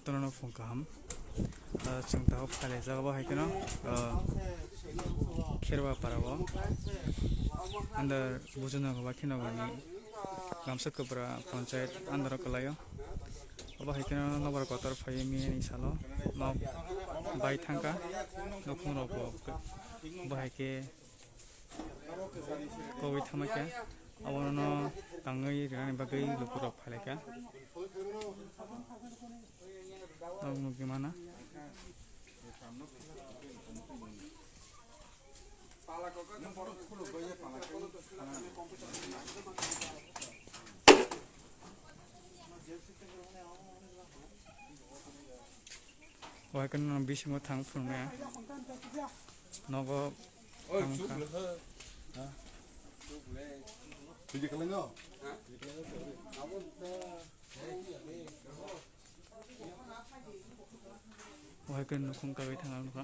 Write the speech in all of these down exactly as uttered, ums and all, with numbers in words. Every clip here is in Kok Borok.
Tono no phung kaham. Ah, chwng takhuk phailai jaga bo hai kheno, ah, Kherwa para o. Under Bujunagar ba kheno boni Gamsa Kwbra Panchayat under o kwlaio. Obo hai kheno nobar kotor phaiwi miyani salo nok bai thangkha. Nukhung rok bo bo hai khe kowi thangma khe. Abono tangwi rinani bagwi lukurok phailaikha. Nok nukgwi mana. Wahai kheno bisingo thang phunuknai. Nogo thang kha. Wahai kheno nukhung kagwi thang ang nukha.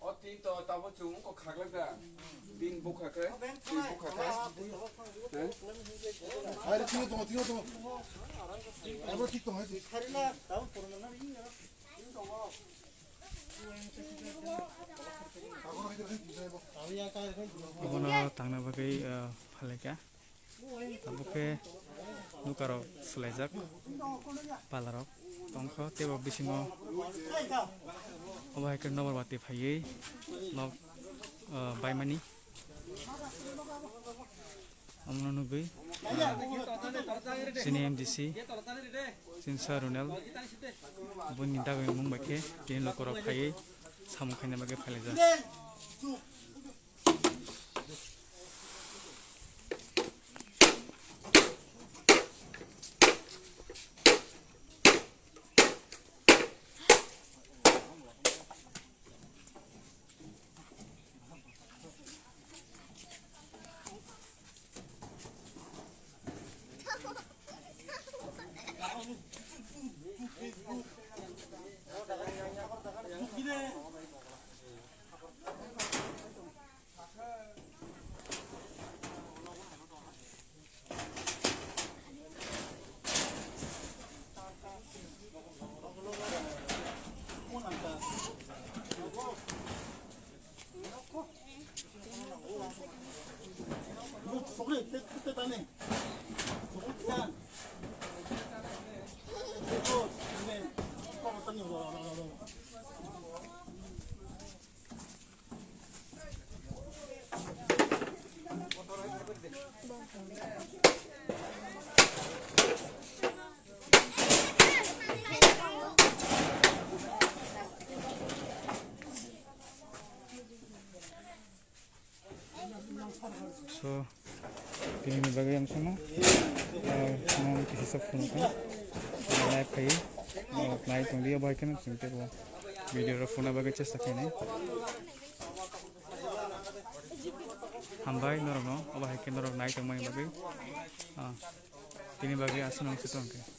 O tin to tabo chwng wngkha khaklak da. Tin bukha khe, tin bukha khe. Hai, tingo tongo, tingo tongo. Abo tik tongo, hai. Abono tangna bagwi, ah, phalika. Tabuk khe nukarok swlaijak, palarok tongkho, teibo bisingo obo hai khe nobar bati phaiwi nok, ah, baimani. Omono nugwi, ah, chini M D C, chini Sir Runel, boni dagwi mung bai khe tini lukurok phaiwi samung khaina bagwi phailaijak. So, tini ni bagwi ang sono, ah, nang kisa phone ko, nai phai, ah, nai tong dia bai kan sing te ko, video ro phone bagwi chesta khainai. Hambai norok no, obo hai khe norok nai tongmani bagwi, ah, tini bagwi aswk nang se tong khe.